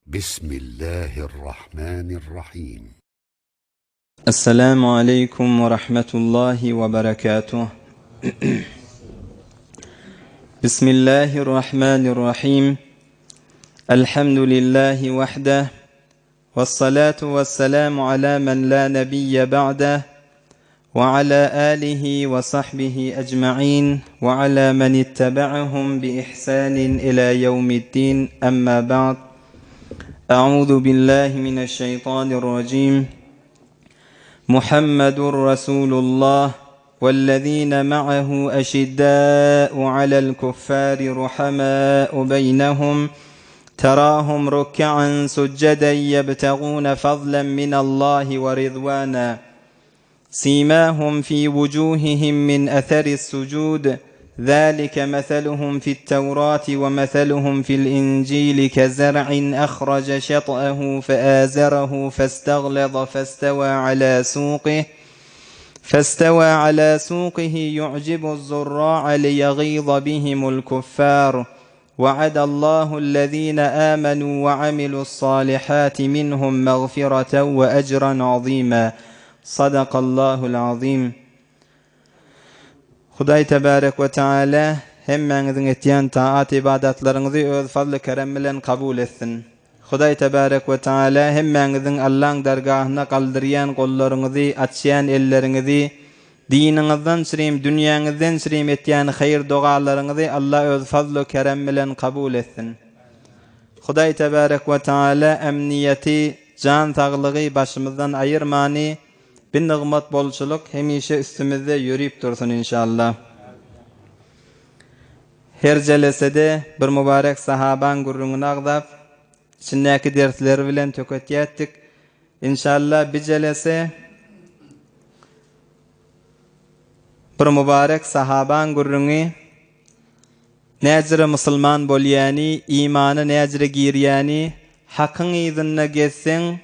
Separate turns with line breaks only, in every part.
Bismillahirrahmanirrahim.
Esselamu aleýkum we rahmetullahi we berekatuh. Bismillahirrahmanirrahim. Elhamdülillahi wahdah. Vessalatu vesselamu ala men la nebiyye ba'dah. Ve ala alihi ve sahbihi ecma'in ve ala men ittebe'ahum bi ihsanin ila yevmiddin. Emma ba'd. Euzu billahi mineşşeytanirracim. Muhammedun Resulullah vellezine ma'ahu eşiddâ'u alel kuffâri ruhamâ'u beynehum terâhum ruk'an succeden yebtegûne fadlen minallahi ve rizvâna Simâhum fî vucûhihim min eseris-sucûd zâlike meseluhum fi't-Tevâti ve meseluhum fi'l-İncîli kezer'in ehrace şet'ehu feâzerehu festaglaza festevâ alâ sûqih festevâ alâ sûqihi yu'cibu'z-zurrâ'a liyegîza bihimul-kuffâr Ve'adallahu-llezîne âmenû ve amilu's-sâlihâti minhum mağfireten ve ecren azîmâ. Sadakallahul-azîm. Hudaý tebarek we teala hemmäňiziň etýän taat-ybadatlaryňyzy öz fazly-keremi bilen kabul etsin. Hudaý tebarek we teala hemmäňiziň Allaň dergahyna galdyrýan gollaryňyzy, açýan elleriňizi, diniňizden çyrim, dünýäňizden çyrim etýän haýyr-dogalaryňyzy Alla öz fazlu keremi bilen kabul etsin. Hudaý tebarek we teala emniýeti, jan saglygy başymyzdan aýyrmany, bi nygmat bolçulyk hemişe üstümizde ýörip dursun inşallah. Her jelesede bir mübarek sahabaň gürrüňini agzap, içindäki dersleri bilen töketýätdik. Inşallah bi jelese bir mübarek sahabaň gürrüňi näjire musulman bolýany, imana näjire girýäni, hakyň yzynda gezseň,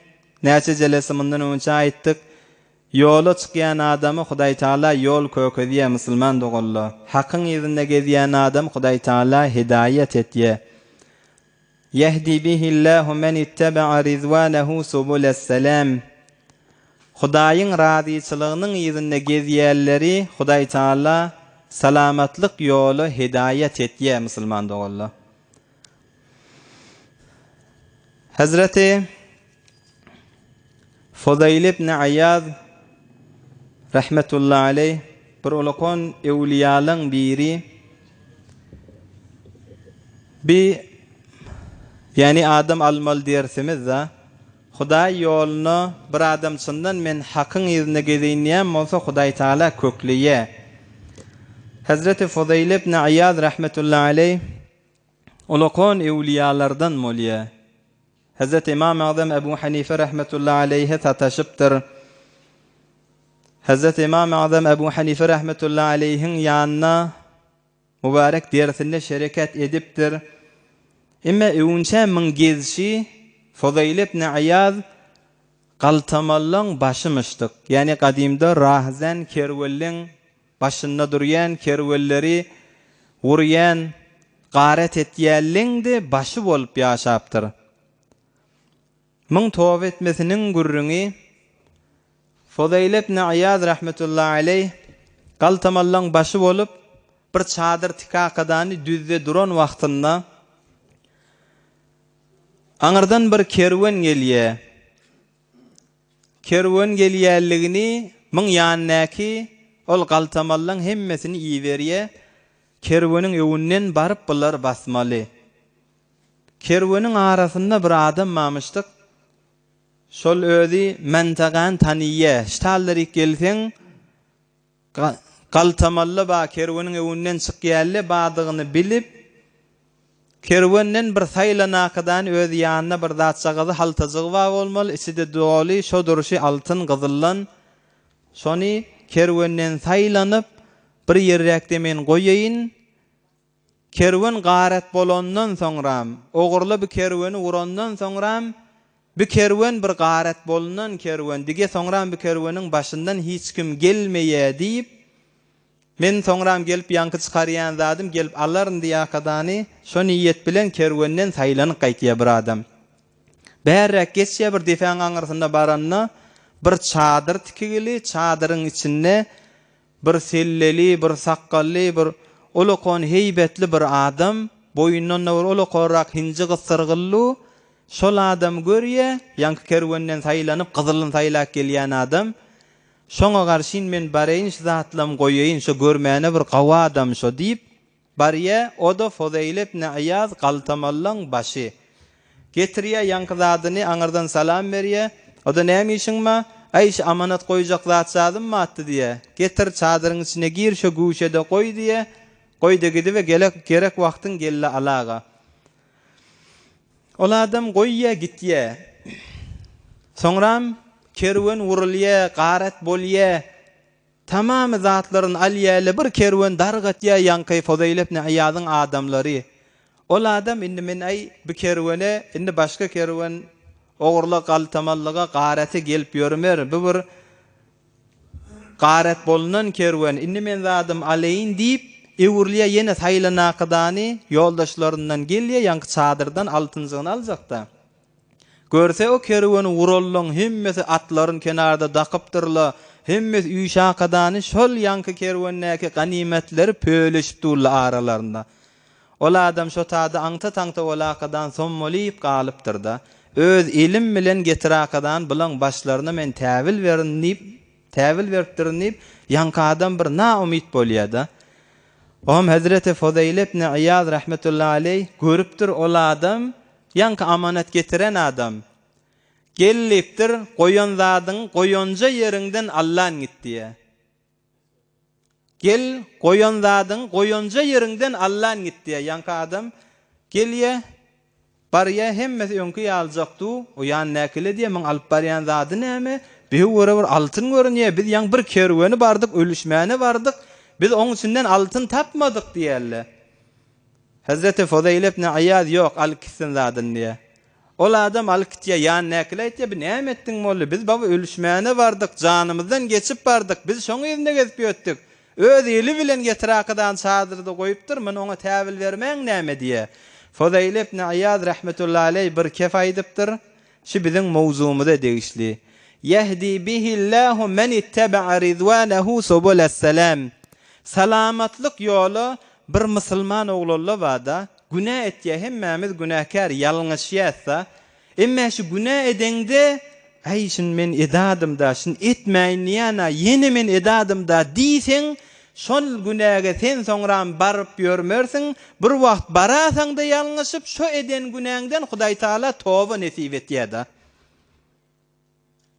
näçe jelese mundan öňçe aýtdyk, Ýola çykýan adamy Hudaýtagala ýol kökezýä musulman doganlar. Hakyň yzynda gezýän adam Hudaýtagala hidaýat etýä. Ýehdi bihillahu men itteba'a rizwanehu subulesselam. Hudaýyň razyçylygynyň yzynda gezýänleri Hudaýtagala salamatlyk ýola hidaýat etýä musulman doganlar. Hezreti Fuzaýl ibn Aýaz rahmetullahi aleýh bir ulakan öwliýalaň biri bi ýani adam almaly dersimiz-da Hudaý ýoluna bir adam çyndan men hakyň yzynda gezeýin diýen bolsa Hudaý Tagala kökleýä. Hezreti Fuzaýl ibn Aýaz rahmetullahi aleýh ulakan öwliýalardan bolýa. Hezreti Ymam Agzam Ebu Hanife rahmetullahi aleýhe sataşypdyr. Hezreti Ymam Agzam Ebu Hanife rahmetullahi aleýhiň ýanyna mübarek dersinde şereket edipdir. Emme öwünçä myň gezişi Fuzaýl ibn Aýaz galtamallaň başymyşdyk. Ýagny gadymda rahzen kerwelleň Başynda durýan kerwenleri gurýan, garet etýänleň-de başy bolup ýaşapdyr. Muň toba etmesiniň gürrüňi Fuzaýl ibn Aýaz rahmetullahi aleýh galtamallaň başy bolup, bir çadyr tikakadany düzde duran wagtynda aňyrdan bir kerwen gelýär. Kerwen gelýänligini myň ýanyndaky ol galtamallaň hemmesini iberýä, kerweniň öwünden baryp bulary basmaly. Kerweniň arasynda bir adam bamyşdyk, şol özi Mäntagany tanyýa, ştallerik gelseň, Galtamally ba kerweniň öňünden çykýalle badygyny bilip, kerwenden bir saýlanakadany öz ýanyna bir zatjagazy haltajygy bar bolmaly, içi-de doly şo durşy altyn gyzyldan, şony kerwenden saýlanyp, bir ýerräkde men goýaýyn, Kerwen garet bolandan soňram, ogurla bi kerweni urandan soňram, bi kerwen bir garet bolunan kerwen, dige soňram bi kerweniň başyndan hiç kim gelmeýä diýip, men soňram gelip ýaňky çykarýan zadym gelip alaryn diýakadany şo niýet bilen kerwenden saýlanyp gaýtýa bir adam. Bärräk geçýär, bir depäň aňyrsynda baranda, bir çadyr tikigili, çadyryň içinde bir selleli, bir sakgally, bir ulakon heýbetli bir adam, boýundan-da bir ulakanrak hinji gysyrgyllu, şol adam görýär, ýaňky kerwenden saýlanyp, gyzylyny saýlap gelýän adam, Şoňa garşyn men bareýin şu zatlam goýaýyn, şo görmäne bir gawy adam şo diýip, Barýa, o-da Fozeýl ibn Yýaz galtamallaň başy. Getirýä ýaňky zadyny, aňyrdan salam berýä. O-da näme işiň ba? Äý, şu amanat goýjak zat-zadym batdy diýýä. Getir, çadyryň içine gir, şo güşede goý diýýä. Goý-da gidibe, gelek, gerek wagtyň gel-le alaga. Ol adam goýýa, gitýä. Soňram kerwen wurulýa, garat bolýa. Tamamy zatlaryny alýa-le bir kerwen dargatýa ýaňky Fuzeýl ibn Yýazyň adamlary. Ol adam indi men aý bu kerwene indi başga kerwen ogurlyk galtamanlyga garete gelip ýörmer bu bir garet bolunan kerwen indi men zadym aleýin diýip öwrülýä ýene saýlanakydany ýoldaşlaryndan gelýä ýaňky çadyrdan altynjygyny aljakda. Görse o kerweni wurallaň hemmesi atlaryn kenarda dakypdyrla, hemmesi üýşakadany şol ýaňky kerwendäki ganymetleri pöleşip durla aralarynda. Ol adam şo tada aňta-taňta bolakadan sommalyp galypdyrda. Öz elim bilen getirakadan bulaň başlaryna men täwil berin diýip, täwil beripdirin diýip, ýaňky adam bir naumyt bolýada. Oňam hezreti Fuzeýl ibn Yýaz rahmetullahi aleý görüpdir ol adam Ýaňky amanat getiren adam, Gel diýipdir, goýan zadyňy goýanja ýeriňden allan git diýýär. Gel, goýan zadyňy goýanja ýeriňden allan git diýýär. Ýaňky adam gelýär, barýar, hemmesi öňki ýalyjak du, o ýanyndakylar diýýär, muň alyp barýan zady näme? Bihu göre bir altyn görünýär, biz ýaňy bir kerweni bardyk, ölüşmäne bardyk, biz oň içinden altyn tapmadyk diýýärler. Hezreti Fuzeýl ibn Yýaz ýok, alyp gitsin zadyny diýýär. Ol adam alyp gitýär, ýanyndakylar aýtýar, bi näme etdiň molla, biz baba ölüşmäne bardyk, janymyzdan geçip bardyk, biz şoň yzynda gezip ýötdük. Öz eli bilen getirakydany çadyrda goýupdyr, muny oňa täwil bermäň näme diýýär. Fuzeýl ibn Yýaz rahmetullahi aleý bir kef aýdypdyr, Şu biziň mowzugymyza degişli. Ýehdi bihillahu men itteba'a rizwanehu subules-selam. Salamatlyk ýola bir musulman oglanla barda, günä etýä hemmämiz günäkär ýalňyşýasda, emmä şu günä edeňde äý şuny men edadymda, şuny etmäýin diýýänä ýene men edadymda diýseň Şol günäge sen soňram baryp ýörmersiň, bir wagt barasaň-da ýalňyşyp, şo eden günäňden Hudaýtagala toba nesip etýär-de.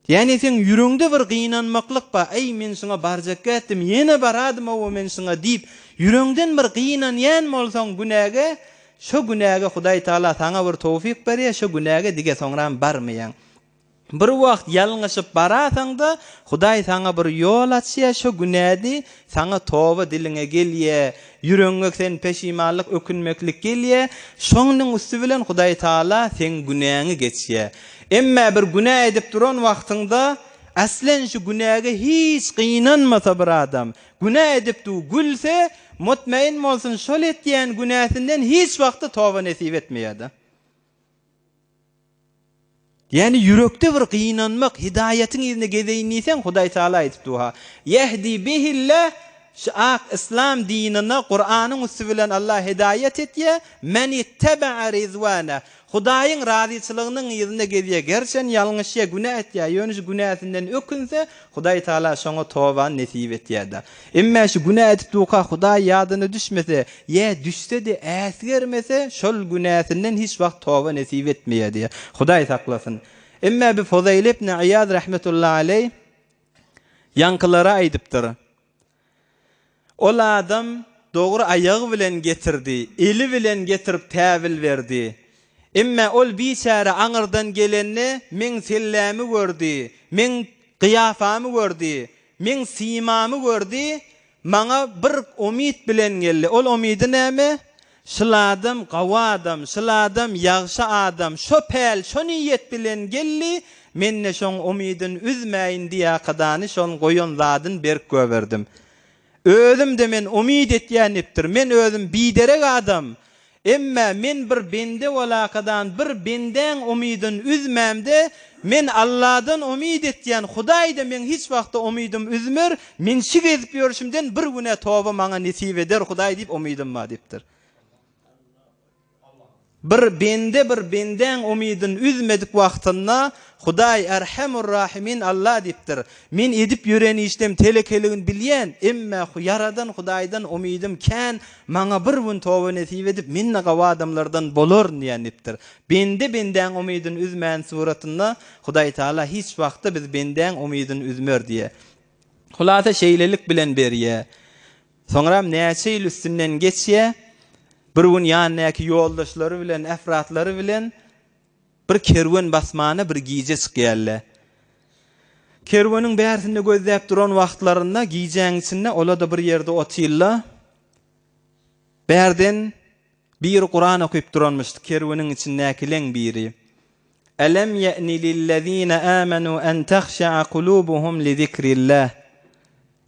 Ýagny seň ýüregiňde bir gynanmaklyk bar, Äý, men şuňa barjakka etdim, ýene baradym-ow men şuňa diýip, ýüregiňden bir gynanýan bolsaň günäge, şo günäge Hudaýtagala saňa bir towfyk berýär, şo günäge dige soňram barmaýaň. Bir wagt ýalňyşyp barasaňda, Hudaý saňa bir ýol açýar, şo günädi, saňa toba diliňe gelýär, ýüregiňe sen peşimanlyk, ökünmeklik gelýär, şonuň üsti bilen Hudaý Tagala seň günäňi geçýär. Emmä bir günä edip duran wagtyňda, aslen şu günäge hiç gynanmasa bir adam, günä edip du gülse, mutmain bolsun şol etýän günäsinden hiç wagtda toba nesip etmeýär-de. Ýagny ýürekde bir gynanmak, hidaýatyň yzyna gezeýin diýseň, Hudaý Tagala aýdyp duha, Ýehdi bihillah, şu ak yslam dinine Kuranyň üsti bilen Allah hidaýat etýär, men itteba'a rizwaneh, Hudaýyň razyçylygynyň yzynda gezýär, gerçen ýalňyşýar, günä etýär, ýöne şu günäsinden ökünse, Hudaý Tagala şoňa tobany nesip etýär-de. Emmä şu günä edip durka Hudaý ýadyna düşmese, ýa düşse-de äsgermese, şol günäsinden hiç wagt toba nesip etmeýär diýýär. Hudaý saklasyn. Emmä bi Fuzeýl ibn Yýaz rahmetullahi aleý ýaňkylara aýdypdyr. Ol adam dogry aýagy bilen getirdi, eli bilen getirip täwil berdi. Emmä ol biçäre aňyrdan gelende meň sellämi gördi, meň gyýafamy gördi, Meň simamy gördi, maňa bir umyt bilen geldi. Ol umydy näme? Şul adam gawy adam, şul adam ýagşy adam, şo päl, şo niýet bilen geldi, men-de şoň umydyny üzmäýin diýakadany şoň goýan zadyny berk göberdim. Özüm-de men umyt etýän diýipdir. Men özüm biderek adam. Emmä men bir bende bolakadan bir bendäň umydyn üzmämde, men Alladan umyt etýän, Hudaý-da meň hiç wagtda umydym üzmer, men şi gezip ýörşümden bir günä toba maňa nesip eder Hudaý diýip umydym bar diýipdir. Bir bende bir bendäň umydyny üzmedik wagtynda Hudaý Erhemur-Rahimin Alla diýipdir. Men edip ýören işlem telekeligini bilýän, emme Ýaradan Hudaýdan umydym kän, maňa bir gün toba nesip edip, men-de gawy adamlardan bolaryn diýen diýipdir. Bende bendäň umydyny üzmän suratynda Hudaý Taala hiç wagtda biz bendäň umydyny üzmer diýýär. Hulasa şeýlelik bilen berýär. Soňram näçe ýyl üstünden geçýär, bir gün ýanyndaky ýoldaşlary bilen, efratlary bilen bir kerwen basmana bir gije çykýarlar. Kerweniň bärsinde gözläp duran wagtlarynda gijäň içinde ola-da bir ýerde otyrlar. Bärden biri Kuran okyp duranmyşdy, kerweniň içindäkileň biri. Elem ýe'ni lillezine amenu en tehşe'a kulubuhum li zikrillah.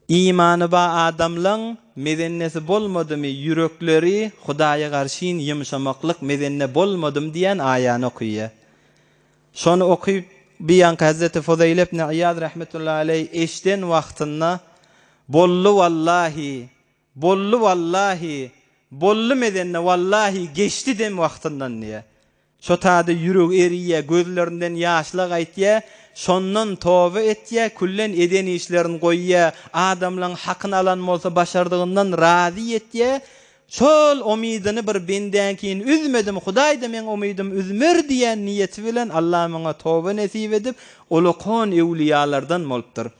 Imany ba adamlaň mezennesi bolmadymy ýürekleri Hudaýa garşyn ýumşamaklyk mezenne bolmadymy diýen aýany okyýa. Şony okyp bir ýaňky Hezreti Fuzeýl ibn Iýaz rahmetullahi aleý eşden wagtynda bolly wallahi bolly wallahi bolly mezenne wallahi geçdi dem wagtyndan diýä. Şo tada ýüregi eriýä, gözlerinden ýaşla gaýtýa, şondan toba etýä, küllen eden işlerini goýýa, adamlaň hakyny alan bolsa başardygyndan razy etýä, şol umydyny bir bendäňkini üzmedim, Hudaý-da meň umydymy üzmer diýen niýeti bilen Alla muňa toba nesip edip, ulukon öwlüýalardan bolupdyr.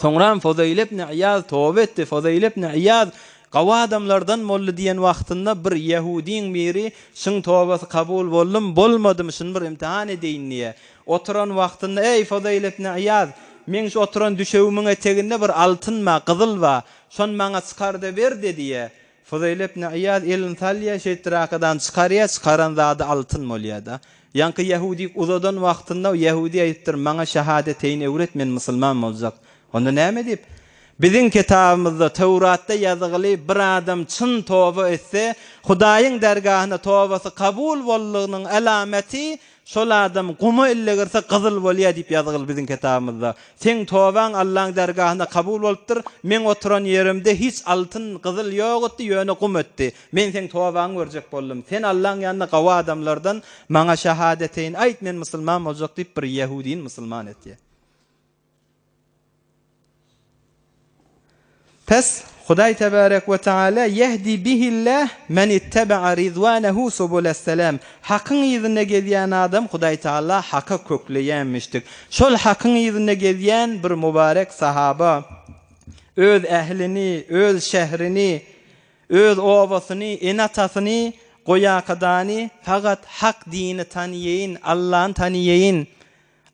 Soňram Fuzeýl ibn Iýaz toba etdi. Fuzeýl ibn Iýaz gawy adamlardan boldy diýen wagtynda bir ýehudyň biri Şuň tobasy kabul boldumy, bolmadymy, şuny bir imtihan edeýin diýýär. Oturan wagtynda, Eý, Fuzeýl ibn Iýaz, meň şu oturan düşegimiň eteginde bir altyn bar, gyzyl bar. Şony maňa çykar-da ber-de diýýär. Fuzeýl ibn Iýaz elini salýar, şeýtdirakadan çykarýar, çykaran zady altyn bolýar-da. Ýaňky ýehudy uzadan wagtynda ýehudi aýdypdyr, Maňa şahadeteýni öwret, men musulman boljak. Onda näme diýip? Biziň kitabymyzda, Töwratda ýazygyly, bir adam çyn toba etse, Hudaýyň dergahynda tobasy kabul boldugynyň alamaty, şol adam guma illegirse gyzyl bolýar diýip ýazygyly biziň kitabymyzda. Seň tobaň Allaň dergahynda kabul bolupdyr, meň oturan ýerimde hiç altyn, gyzyl ýok etdi, ýöne gum etdi. Men seň tobaňy görjek boldum. Sen Allaň ýanynda gawy adamlardan maňa şahadeteýin aýt, men musulman boljak diýip bir ýehudini musulman etýär. Pes, Hudaý tebarek we taala ýehdi bihillah men itteba'a ridwanehu subulesselam. Hakyň yzynda gezýän adam Hudaý taala haka kökleýänmişdik. Şol hakyň yzynda gezýän bir mubarek sahaba öz ählini, öz şährini, Öz obasyny, ene-atasyny goýakadany fakat hak dini tanyýeýin, Allany tanyýeýin,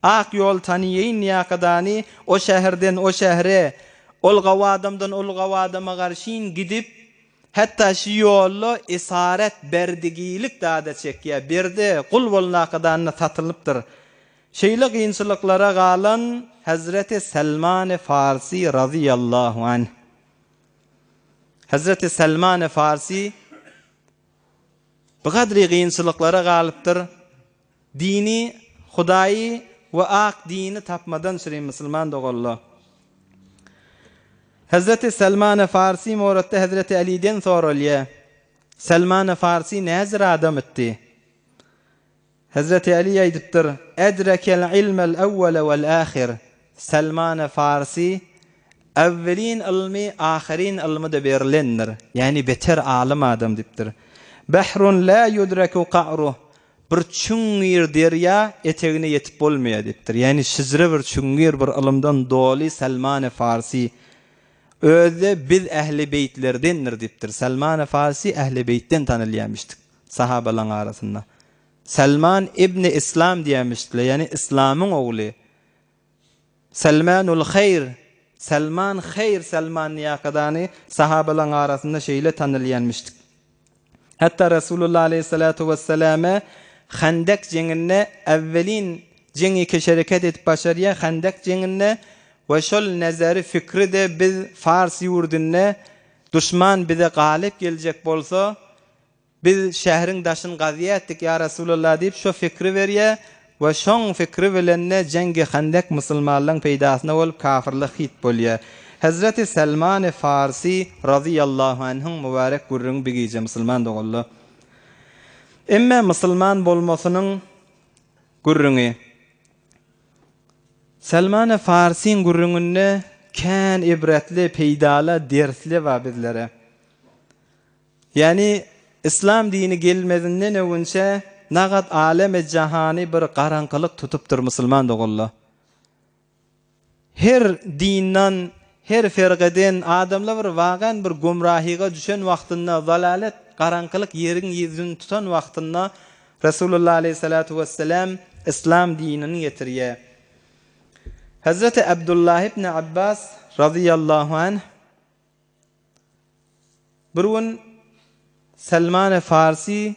ak ýoly tanyýeýin diýakadany o şäherden o şähre, ol gawy adamdan ol gawy adama garşyn gidip, hatda şu ýolda esaret, berdigilik zada çekýär, berde, gul bolnakadanyna satylypdyr. Şeýle kynçylyklara galan Hezreti Selmany Farsy razyýallahu anh. Hezreti Selman-y Farsi bigadry kynçylyklara galypdyr. Dini, Hudaýy we ak dini tapmadan şirin musulman doganlar. Hezreti Selman-y Farsi moratda Hezreti Aliden soralýar. Selman-y Farsi näzir adam itdi? Hezreti Aly aýdypdyr, Edrekel ilmel ewwele vel ahir, Selman-y Farsi, Ewwelin ylmy, ahyrin ylmy-da berilendir, ýagny beter alym adam diýipdir. Behrun la ýudreku ka'ruh, Bir çuňňur derýa, etegine ýetip bolmaýar diýipdir. Ýagny şijre bir çuňňur bir ylymdan doly Selman-y Farsi. Özi-de biz ähli beýtlerdendir diýipdir. Selman-y Farsi ähli beýtden tanalýarmyşdyk sahabalaryň arasynda. Selman ibni Islam diýýärmişdiler, ýagny Islamyň ogly. Selmanul haýr, Selman haýr Selman diýýärkadany sahabalaryň arasynda şeýle tanalýanmişdik. Hatda Resulullah aleýhissalatu wesselame Handek jeňinde äwwelin jeňi ki şereket edip başarýar Handek jeňinde we şol nezeri fikri-de biz Fars ýurdunda duşman bize galyp geljek bolsa. Biz şäheriň daşyny gazýatdyk, ýa Resulallah diýip, şo fikri berýär we şoň fikri bilen-de Jengi Hendek musulmanlaryň peýdasyna bolup, kafirler hit bolýar. Hezreti Selmany Farsy razyýallahu anhuň mübärek gürrüňi bi gije musulman doganlar. Emme musulman bolmasynyň gürrüňi. Selmany Farsyň gürrüňinde kän ibretli, peýdaly dersli bar bizlere. Ýagny Yslam dini gelmezinden öwünçä nagat aleme jahany bir garaňkylyk tutupdyr musulman doganlar. Her dindan, her fergeden adamlar bir wagan bir gümrahyga düşen wagtynda, zalalet, garaňkylyk ýeriň ýüzüni tutan wagtynda Resulullah aleýhissalatu wesselam Yslam dinini getirýär. Hezreti Abdullah ibn Abbas razyýallahu anh Bir gün Selman-y Farsy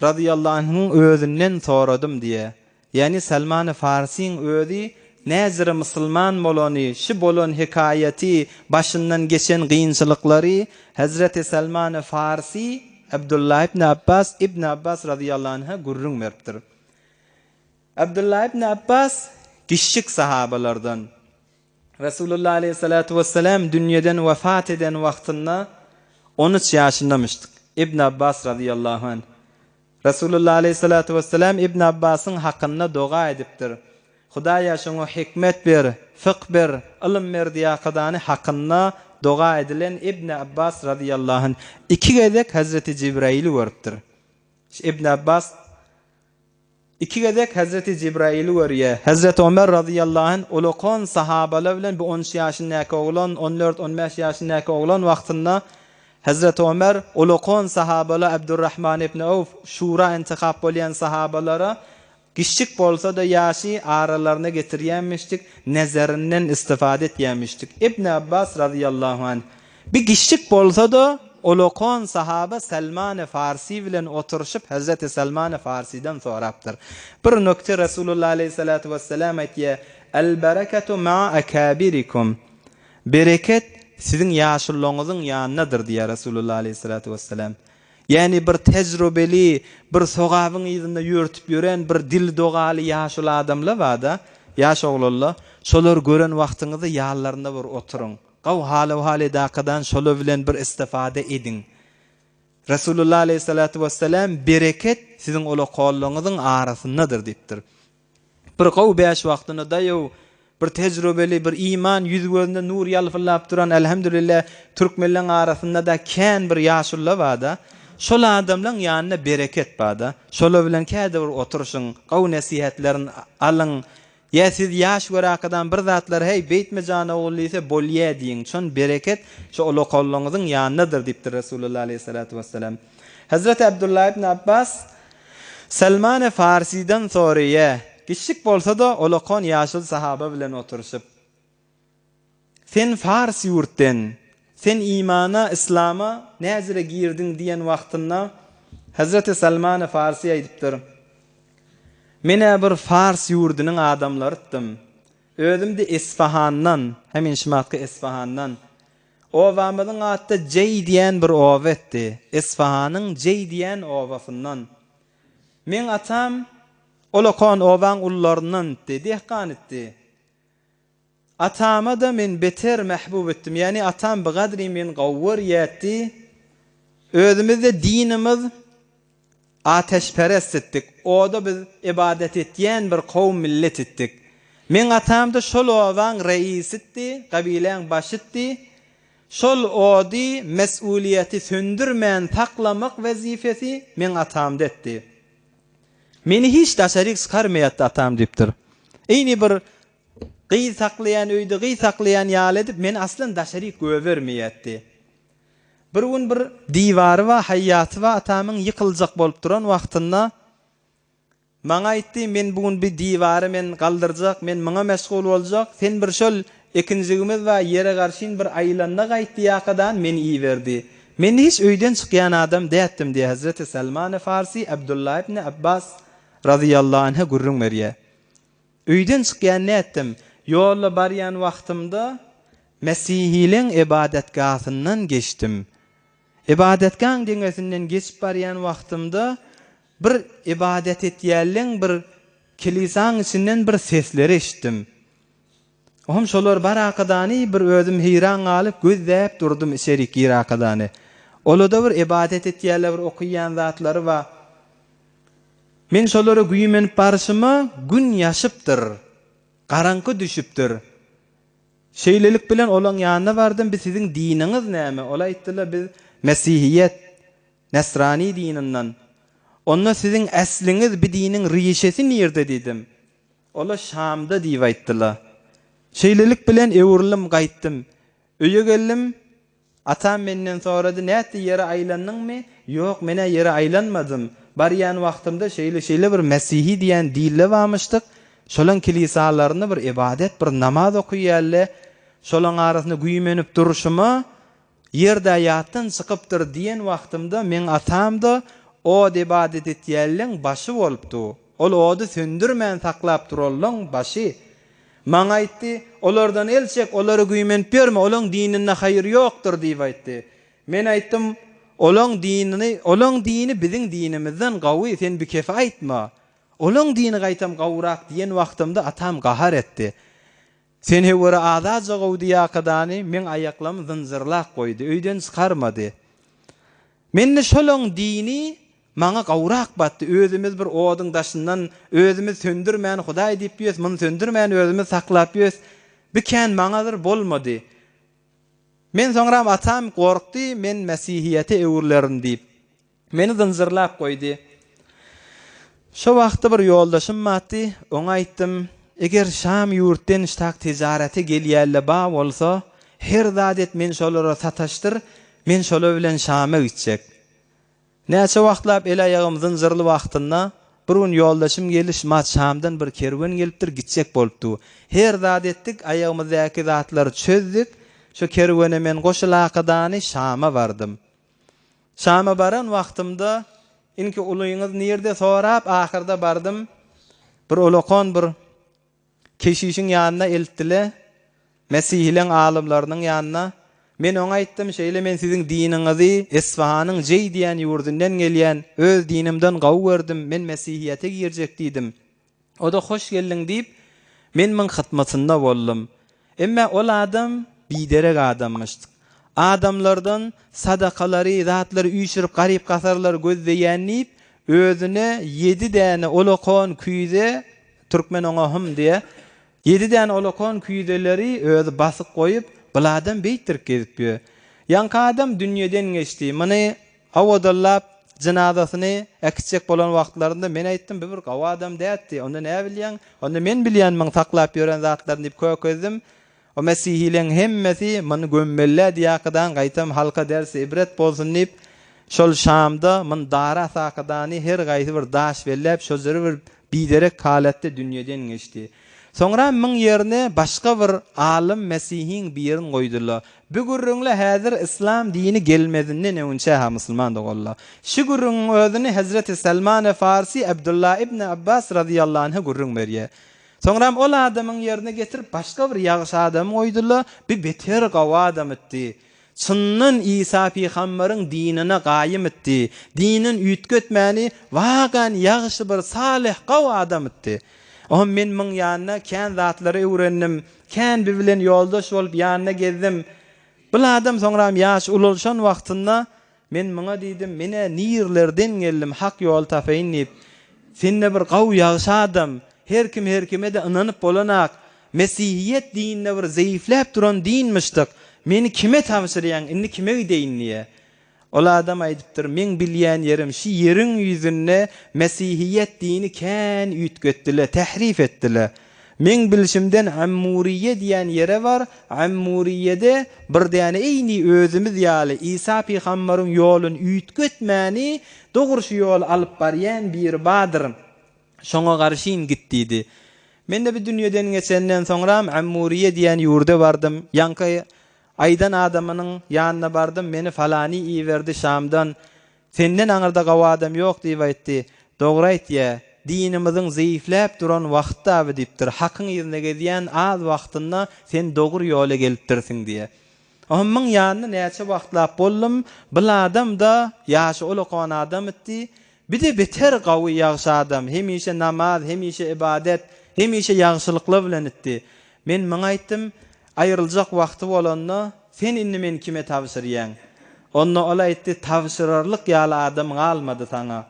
razyýallahu anhuň özünden soradym diýýär. Ýagny Selman-y Farsyň özi näzire musulman bolany, şi bolan hekaýaty, başyndan geçen gynçylyklary Hezreti Selman-y Farsy Abdullah ibn Abbas ibn Abbas razyýallahu anha gürrüň beripdir. Abdullah ibn Abbas kiçjik sahabalardan. Resulullah aleýhissalatu wessalam dünýeden wefat eden wagtynda on üç ýaşyndamyşdyk. Ibn Abbas razyýallahu anh. Resulullah aleýhissalatu wessalam Ibn Abbasyň hakynda doga edipdir. Hudaýa şoňa hikmet ber, fykh ber, ylym ber diýakadany hakynda doga edilen Ibn Abbas razyýallahu anh iki gezek Hezreti Jibraili görüpdir. Ibn Abbas Iki gezek Hezreti Jibraili görýär. Hezreti Omer razyýallahu anh ulakan sahabalar bilen bu on üç ýaşyndaky oglan, on dört, on bäş ýaşyndaky oglan wagtynda Hezreti Omer ulakan sahabalar Abdurrahman ibn Awf şura intihap bolýan sahabalara kiçjik bolsa-da ýaşy aralaryna getirýänmişdik, nezerinden istifade etýänmişdik. Ibn Abbas razyýallahu anh Bir kiçjik bolsa-da, ulakan sahaba Selman-y Farsy bilen oturyşyp, Hezreti Selman-y Farsydan sorapdyr. Bir nükte Resulullah aleýhissalatu wesselam aýtýar, El-bereketu ma'a ekabirikum. Bereket siziň ýaşulularyňyzyň ýanyndadyr diýýär Resulullah aleýhissalatu wesselam. Ýagny bir tejrubeli, bir sogabyň yzynda ýörtüp ýören bir dili dogaly ýaşuly adamlar bar-da, ýaş oglanlar. Şolary gören wagtyňyzda ýanlarynda bir oturyň. Gaw hal-owhal edakadan şolar bilen bir istifade ediň. Resulullah aleýhissalatu wessalam bereket siziň ulakollaryňyzyň arasyndadyr diýipdir. Bir gowy bäş wagtyna daýaw, bir tejrubeli, bir iman ýüz-gözünde nur ýalpyldap duran elhamdülillah türkmenleň arasynda-da kän bir ýaşulylar bar-da. Şol adamlaň ýanynda bereket bar-da. Şolar bilen käde bir oturyşyň, gowy nesihatlerini alyň, Ýa siz ýaş görakadan bir zatlar heý beýtme jan ogul diýse bolýa diýiň çon bereket şo ulakollaňyzyň ýanyndadyr diýipdir Resulullah aleýhissalatu wessalam. Hezreti Abdullah ibn Abbas Selmany Farsydan soraýa, kiçjik bolsa-da ulakon ýaşuly sahaba bilen oturyşyp. Sen fars ýurtden, sen imana, yslama näzire girdiň diýen wagtynda Hezreti Salmany Farsy aýdypdyr, Men-ä bir fars ýurdunyň adamlarytdym. Özüm-de Esfahandan, hemin şumatky Esfahandan. Obamyzyň ady-da Jeý diýen bir oba etdi. Esfahanyň Jeý diýen obasyndan. Meň atam Olakan obaň ulularyndan itdi, dehkan itdi. Atama-da men beter mähbub etdim, ýagny atam bigadry men gowy görýärdi. Özümiz-de dinimiz ateşperest etdik, oda biz ybadat etýän bir kowum millet etdik. Meň atam-da şol obaň reisitdi, gabiläň başytdy. Şol ody, mes'uliýeti söndürmän saklamak wezipesi meň atamda etdi. Meni hiç daşaryk çykarmaýardy atam diýipdir. Eýni bir Gyz saklaýan öýde gyz saklaýan ýaly edip meni aslan daşaryk göbermeýärdi. Bir gün bir diwary bar, haýýaty bar atamyň ýykyljak bolup duran wagtynda maňa aýtdy, men bu gün bir diwary men galdyrjak, men muňa meşgul boljak, sen bir şol ekinjigimiz bar ýere garşyn bir aýlanda gaýt diýakadan meni iberdi. Men hiç öýden çykýan adam dätdim diýýär Hezreti Salmany Farsy Abdullah ibn Abbas razyýallahu anha gürrüň berýär. Öýden çykýan nätdim. Ýolda barýan wagtymda mesihileň ybadatgasyndan geçdim. Ybadatgaň deňesinden geçip barýan wagtymda bir ybadat etýänleň bir kelisaň içinden bir sesleri eşitdim. Ohm şolar barakadany bir özüm heýran galyp gözläp durdum içerik girakadany. Olada bir ybadat etýärler bir okyýan zatlary bar. Men şolara güýmenip barşyma gün ýaşypdyr. Garaňky düşüpdir. Şeýlelik bilen olaň ýanyna bardym bi siziň diniňiz näme? Ol aýtdylar biz mesihiýet, nesrani dininden. Onda siziň äsliňiz bi diniň rişesi nirde diýdim. Ola Şamda diýip aýtdyla. Şeýlelik bilen öwrüldim gaýtdym. Öýe geldim. Atam menden sorady, Nätdi, ýere aýlandyňmy? Ýok, men-ä ýere aýlanmadym. Barýan wagtymda şeýle-şeýle bir mesihi diýen dille barmyşdyk. Şolaň kilisalarynda bir ybadat, bir namaz okaýarlar. Şolaň arasynda güýmenip durşuma, Ýer-dä ýatdan çykypdyr diýen wagtymda meň atam-da od ybadat etýänleň başy bolupdy. Ol ody söndürmän saklap duranlaň başy. Maňa aýtdy, Olardan el çek, olara güýmenip ýörme, olaň dininde haýyr ýokdur diýip aýtdy. Men aýtdym, Olaň dinini, olaň dini biziň dinimizden gawy, sen bikefi aýtma. Olaň dini gaýtam gawurak diýen wagtymda atam gahar etdi. Sen höwere azaja gowdy ýakadany meň aýaklamy zynjyrlap goýdy, öýden çykarmady. Mende şolaň dini maňa gowrak batdy, özümiz bir oduň daşyndan özümiz söndürmän Hudaý diýip ýös, muny söndürmän özümiz saklap ýös, bi kän maňa bir bolmady. Men soňram atam gorkdy, men mesihiýete öwrülerin diýip. Meni zynjyrlap goýdy. Şo wagtda bir ýoldaşym batdy, oňa aýtdym, Eger Şam ýurtden ştak tijarete gelýänle ba bolsa, her zat et men şolara sataşdyr, men şolar bilen Şama gitjek. Näçe wagtlap el-aýagym zynjyrly wagtynda, bir gün ýoldaşym geldi, şmat Şamdan bir kerwen gelipdir, gitjek bolupdy. Her zat etdik, aýagymyzdaky zatlary çözdük, şo kerwene men goşulakadany Şama bardym. Şama baran wagtymda, Inki ulyňyz nirde sorap, ahyrda bardym. Bir ulakan bir keşişiň ýanyna eltdile, mesihileň alymlarynyň ýanyna. Men oňa aýtdym, şeýle men siziň diniňizi Esfahanyň Jeý diýen ýurdundan gelýän, öz dinimden gawy gördüm, men mesihiýete girjek diýdim. O-da hoş geldiň diýip, men muň hytmatynda boldum. Emme ol adam biderek adammyş. Adamlardan sadakalary, zatlary üýşürip garyp-gasarlary gözleýän diýip, özüne ýedi däne olakan küýze, türkmen oňa hym diýýär, ýedi däne olakan küýzeleri özi basyk goýup, bul adam beýtdirip gezip ýör. Ýaňky adam dünýeden geçdi. Muny Owadallap, jynazasyny äkitjek bolan wagtlarynda men aýtdym, bu bir gowy adam dätdi, onda nä bilýäň? Onda men bilýän muň saklap ýören zatlaryny diýip kökezdim. O mesihileň hemmesi muny gömmeli-dä diýakydan, gaýtam halka ders-ibret bolsun diýip, şol Şamda muny dara asakydany her gaýsy bir daş belläp, şo jyry bir biderek halatda dünýeden geçdi. Soňra muň ýerine başga bir alym mesihiň birin goýdular. Bu gürrüňle häzir yslam dini gelmezinden öňünçä-hä musulman doganlar. Şu gürrüňiň özüni Hezreti Salmany Farsi Abdulla ibni Abbas razyýallahu anhu gürrüň berýär. Soňram ol adamyň ýerine getirip başga bir ýagşy adamy goýdular, bi beter gawy adam etdi. Çyndan Isa pygambaryň dinine gaýym etdi. Dinin üýtgetmäni wagan ýagşy bir salyh gawy adam etdi. Ohm men muň ýanyna kän zatlary öwrendim. Kän bi bilen ýoldaş bolup ýanyna gezdim. Bil adam soňram ýaş ulalşan wagtynda men muňa diýdim, men-ä nirlerden geldim hak ýol tapaýyn diýip. Sende bir gawy ýagşy adam, her kim her kime-de ynanyp bolanak. Mesihiýet dininde bir zeýifläp duran dinmişdik. Meni kime tabşyrýaň, indi kime gideýin diýýär. Ol adam aýdypdyr, Meň bilýän ýerim, şi ýeriň ýüzünde mesihiýet dini kän üýtgetdile, tährif etdile. Meň bilşimden Ammuriýe diýen ýere bar, Ammuriýede bir däne eýni özümiz ýaly Isa pygambaryň ýoluny üýtgetmäni dogry şu ýoly alyp barýan biri bardyr. Şoňa garşyn git diýdi. Men-de bu dünýeden geçenden soňram Ammuriýe diýen ýurda bardym. Ýaňky aýdan adamynyň ýanyna bardym, meni falany iberdi Şamdan. Senden aňyrda gawy adam ýok diýip aýtdy. Dogry aýtýa. Dinimiziň zeýifläp duran wagtda-by diýipdir. Hakyň yzynda gezýän az wagtynda sen dogry ýola gelipdirsiň diýýä. Onuň ýanynda näçe wagtlap boldum, bil adam-da, ýaşy ulakan adam itdi, bir-de beter gawy ýagşy adam, hemişe namaz, hemişe ybadet, hemişe ýagşylyklar bilen itdi. Men muňa aýtdym, aýryljak wagty bolanda, sen indi meni kime tabşyrýaň? Onda ol aýtdy, tabşyrarlyk ýaly adam galmady saňa.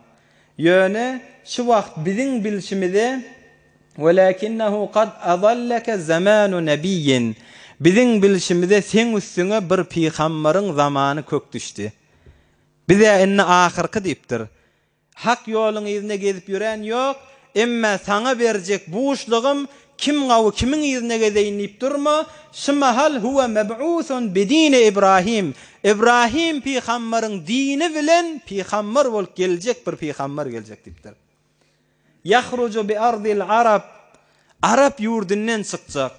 Ýöne şu wagt biziň bilşimize, Welakinnehu kad azalleke zamanu nebiyyin, Biziň bilşimize seň üstüňe bir pygambaryň zamany kök düşdi. Biz-ä indi ahyrky diýipdir. Hak ýoluň yzyna gezip ýören ýok, emmä saňa berjek buşlugym kim gawy kimiň yzyna gezeýin diýip durma, şu mahal huwe meb'usun bidini Ibrahim, Ibrahim pygambaryň dini bilen pygambar bolup geljek bir pygambar geljek diýipdir. Ýahruju bi ardil arab, Arap ýurdundan çykjak.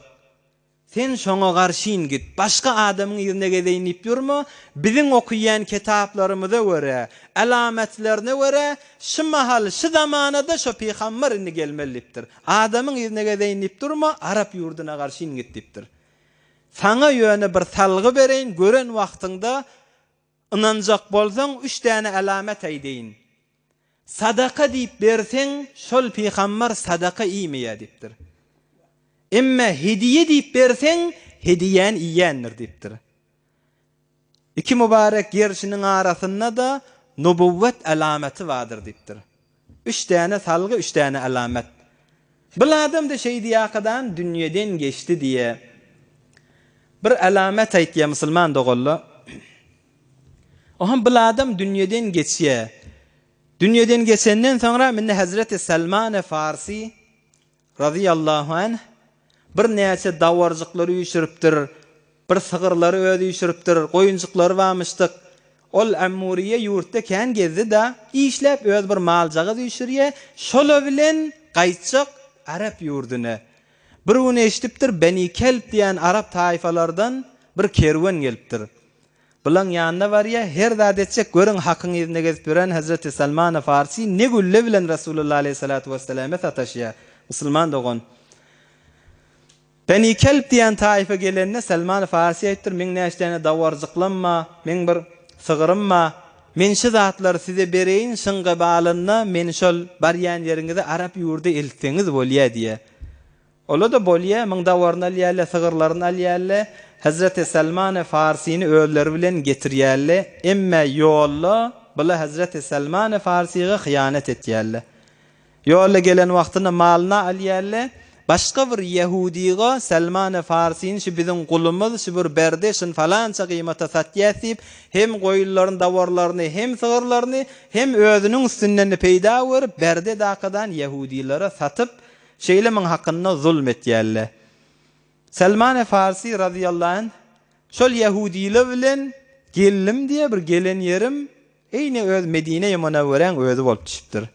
Sen şoňa garşyn git, başga adamyň yzyna gezeýin diýip durma, biziň okyýan kitaplarymyza görä, alamatlaryna görä, şu mahal, şu zamanada şo pygambar indi gelmeli diýipdir. Adamyň yzyna gezeýin diýip durma, arap ýurduna garşyn git diýipdir. Saňa ýöne bir salgy bereýin, gören wagtyňda Ynanjak bolsaň, üç däne alamat aýdaýyn. Sadaka diýip berseň, şol pygambar sadaka iýmeýär diýipdir. Emme hediýe diýip berseň, hediýäni iýýändir diýipdir. Iki mübarek gerşiniň arasynda-da nubuwwet alamaty bardyr diýipdir. Üç däne salgy, üç däne alamat. Bil adam-da şeýdiýakadan dünýeden geçdi diýe. Bir alamat aýtýa musulman doganlar. Oham bil adam dünýeden geçýä. Dünýeden geçenden soňra minde Hezreti Salmany Farsi Razyýallahu anh, birnäçe dawarjyklary üýşüripdir, bir sygyrlary özi üýşüripdir, goýunjyklary barmyşdyk. Ol Ammuriýe ýurtda kän gezdi-da, işläp öz bir maljagaz üýşürýä, şola bilen gaýtjak arap ýurduna. Bir gün eşidipdir, Beni Kelb diýen arap taýfalardan bir kerwen gelipdir. Bulaň ýanyna barýa, her zat etjek, görüň hakyň yzynda gezip ýören Hezreti Salmany Farsi ne gülle bilen Resulullah aleýhissalatu wesselame sataşýa. Musulman dogan. Beni Kelb diýen taýfa gelende Salmany Farsi aýtdyr, meň näçe däne dawarjyklam ba, meň bir sygrym ba, men şi zatlary size bereýin, şyň gybalynda meni şol barýan ýeriňize arap ýurda eltseňiz bolýa diýä. Ola-da bolýa, myň dawaryny alýarlar, sygyrlaryny alýarlar, Hezreti Salmany Farsyny özleri bilen getirýärler, emme ýolda bula Hezreti Salmany Farsyga hyýanat etýärler. Ýolda gelen wagtynda malyny alýarlar, başga bir ýehudyga Salmany Farsyny şu biziň gulumyz, şu bir berde, şuny falança gymata satýas diýip, hem goýunlaryny, dawarlaryny, hem sygyrlaryny, hem özüniň üstünden-de peýda görüp, berde dakadan ýehudylara satyp, Şeýle muň hakynda zulm etýärler. Selman-e Farsi razyýallahu anh, Şol ýehudylar bilen geldim diýýär, bir gelen ýerim eýne öz Medine-i Munawweräň özi bolup düşüpdir.